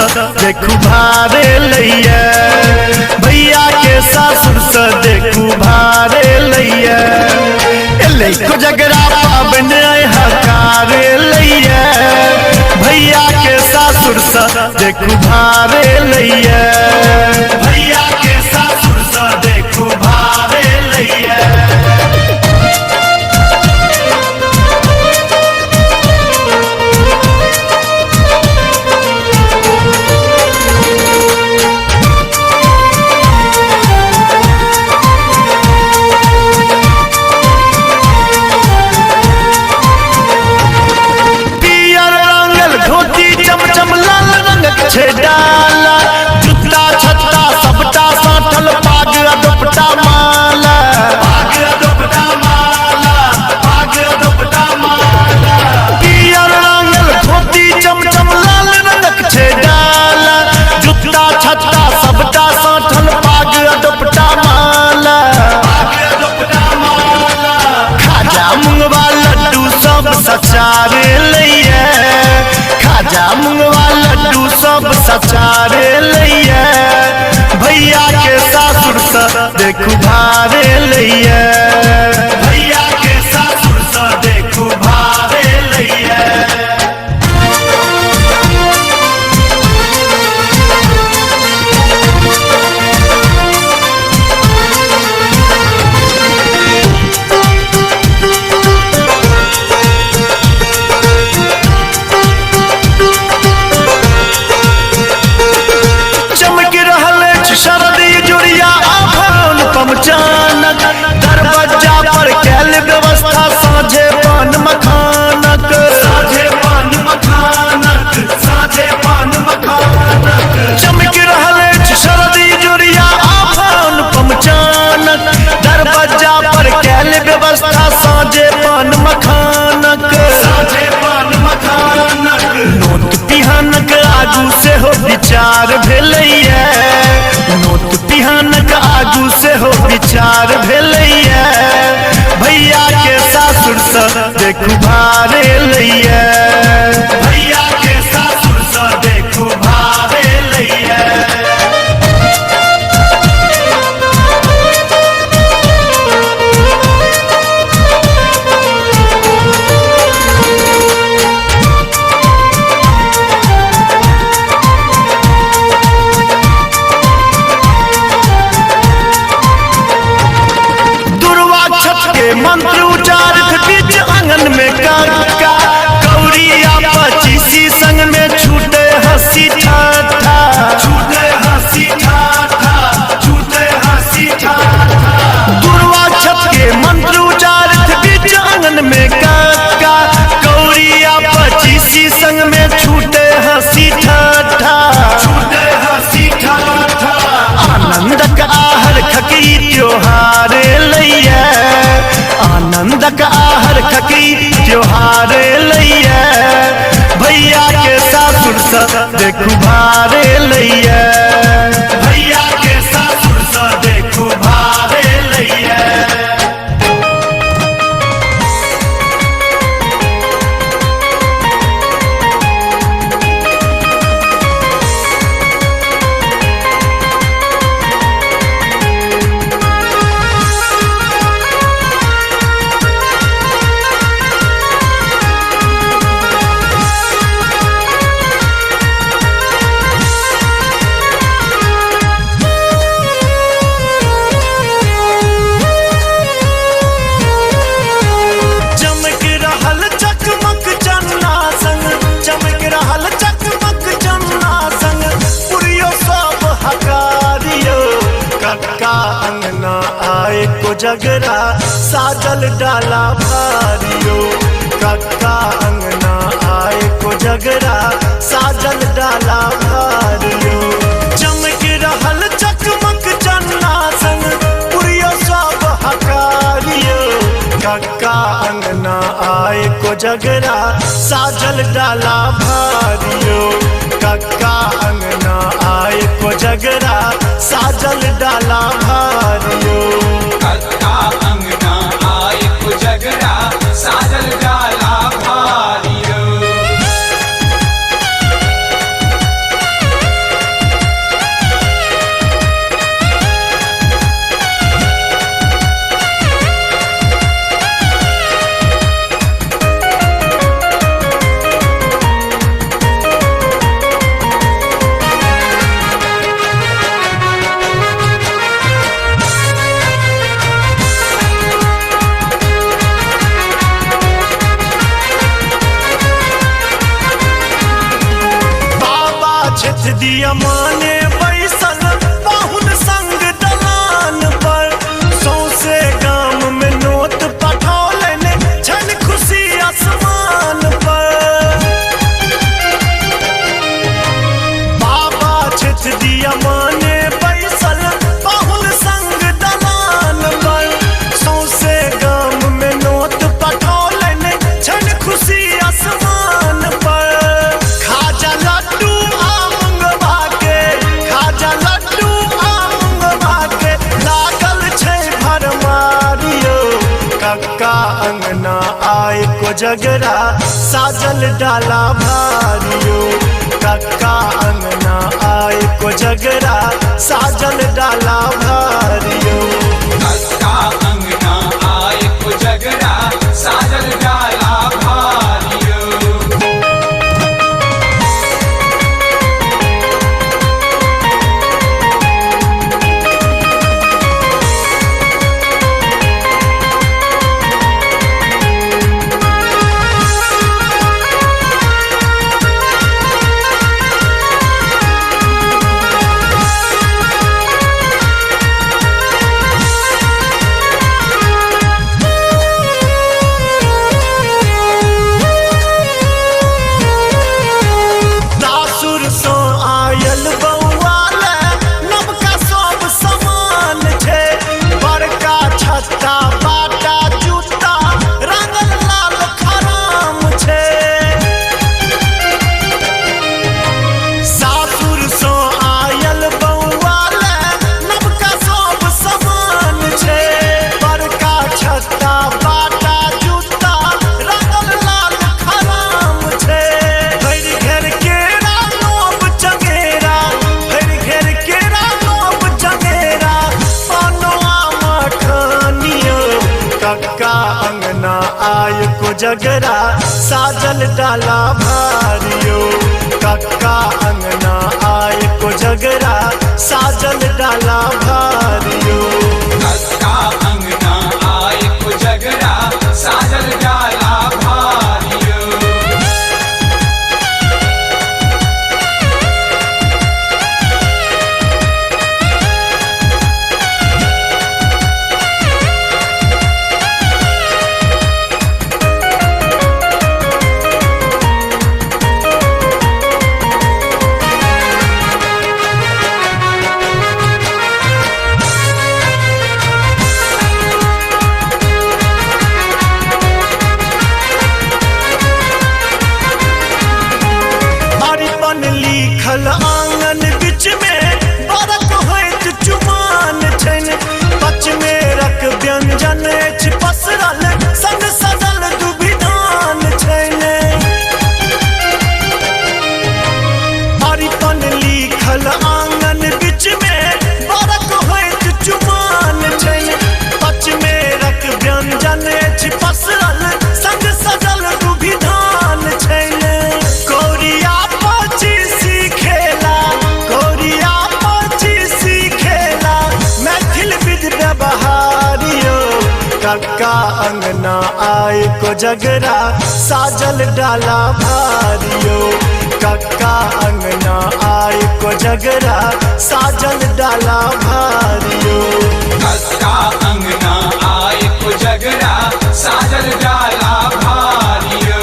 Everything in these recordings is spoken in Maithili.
सासुर से देखू भारे लैया, भैया के सासुर से देखू भारे लैया। एलै कोजगरा पाबनि आइ हकारे लैया, भैया के सासुर से देखू भारे लैया, भैया के सासुर से देखू भारे लैया। पियर रंगल धोती चमचम लाल रंगक छै डाला, जूता छत्ता सबटा साठल पाग आ दोपटा माला, पाग आ दोपटा माला, पाग आ दोपटा माला। पियर रंगल धोती चमचम लाल रंगक छै डाला, जूता छत्ता सबटा साठल पाग आ दोपटा माला, पाग आ दोपटा माला। खाजा मुंगवा लड्डू सब सचारे लैया, खाजा मुंगवा लड्डू सब सचारे लैया, भैया के सासुर से देखू भारे लैया, भैया के सासुर से देखू भारे लैया। चमक रहल अछि शरद जुड़िया आभरण पमचानक, दरवाजा पर कैल व्यवस्था साझे पान मखानक, साझे पान मखानक, साझे पान मखानक। चमक रहल अछि शरद जुड़िया आभरण पमचानक, दरवाजा पर कैल व्यवस्था साझे पान मखानक, साझे पान मखानक। नोत पिहानक आगू सेहो विचार भेलैया, नोत पिहानक आगू सेहो विचार भेलैया, भैया के सासुर से देखू भारे लैया, भैया के सासुर से देखू भारे लैया। दुर्वा छत के मंत्र उचारित बीच आंगन में काका, गौरिया पचीसी संग में छूटे हंसी ठाठा, छूटे हंसी ठाठा, छूटे हंसी ठाठा। दुर्वा छत के मंत्र उचारित बीच आंगन में काका, गौरिया पचीसी संग में छूटे हंसी ठाठा, छूटे हंसी ठाठा। आनंदक आहर खकी त्योहार लैया, आनंदक आहर खकी त्योहार लैया, भैया के सासुर से देखू भारे लैया, भैया के सासुर से देखू भारे लैया। चमक रहल चकमक चन्ना संग, चमक रहल चकमक चन्ना संग, पुरियो सब हकारियो। कक्का अंगना आए कोजगरा साजल डाला भारियो, कक्का अंगना आए कोजगरा साजल डाला भारियो। चमक रहल चकमक चन्ना संग, पुरियो सब हकारियो। कक्का अंगना आए कोजगरा साजल डाला भारियो, कक्का अंगना आए कोजगरा साजल डाला भारियो। कक्का अंगना आए कोजगरा साजल डाला भारियो। दिया माने बैसल पाहुन संग दलान पर, सौंसे गाम में नोत पठौलनि छनि खुशी आसमान पर। बाबा छथि दिया माने बैसल पाहुन संग दलान पर, सौंसे गाम में नोत पठौलनि छनि खुशी आसमान पर। खाजा लड्डू आ मुंगबा के, खाजा लड्डू आ मुंगबा के लागल छै भरमारियो। कक्का अंगना आए कोजगरा साजल डाला भारियो। कक्का अंगना आए कोजगरा साजल डाला भारियो। कक्का अंगना आए कोजगरा साजल डाला भारियो। सासुर सो आयल बौआ ले नवका सब सामान छै, बड़का छत्ता बाटा जूता रंगल लाल खराम छै। सासुर सो आयल बौआ ले नवका सब सामान छै, बड़का छत्ता बाटा जूता रंगल लाल खराम छै। भरि घेर केरा नोब चंगेरा, भरि घेर केरा नोब चंगेरा पनवा मखानियो। कक्का अंगना आय कोजगरा साजल डाला भारियो। कक्का अंगना आय कोजगरा साजल डाला भारियो। कक्का अंगना आए कोजगरा साजल डाला भारियो। अरिपन लिखल आंगन बीच में बरक होइत चुमान छनि, पचमेरक व्यंजन अछि पसरल संग सजल दुविधान छनि। अरिपन लिखल आंगन बीच में बरक होइत चुमान छनि, पचमेरक व्यंजन अछि पसरल संग सजल दुविधान छनि। कौरिया पचीसी खेला, कौरिया पचीसी खेला मैथिल विध व्यवहारियो। कक्का अंगना आए कोजगरा साजल डाला भारियो। कक्का अंगना आए कोजगरा साजल डाला भारियो। कक्का अंगना आए कोजगरा साजल डाला भारियो।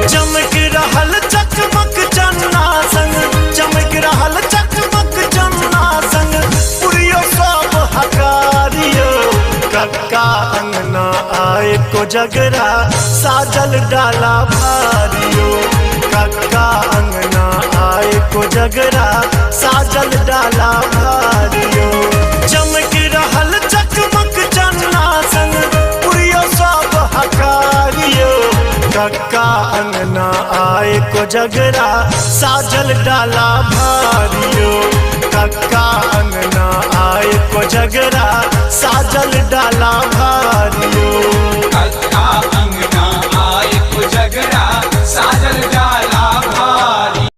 चमक रहल चकमक चन्ना संग, चमक रहल चकमक चन्ना संग पुरियो सब हकारियो। कक्का अंगना आए कोजगरा साजल डाला भारियो। कक्का अंगना आए कोजगरा साजल डाला भारियो। चमक रहल चकमक चन्ना संग पुरियो सब हकारियो। कक्का अंगना आए कोजगरा साजल डाला भारियो। कक्का अंगना आए कोजगरा साजल डाला।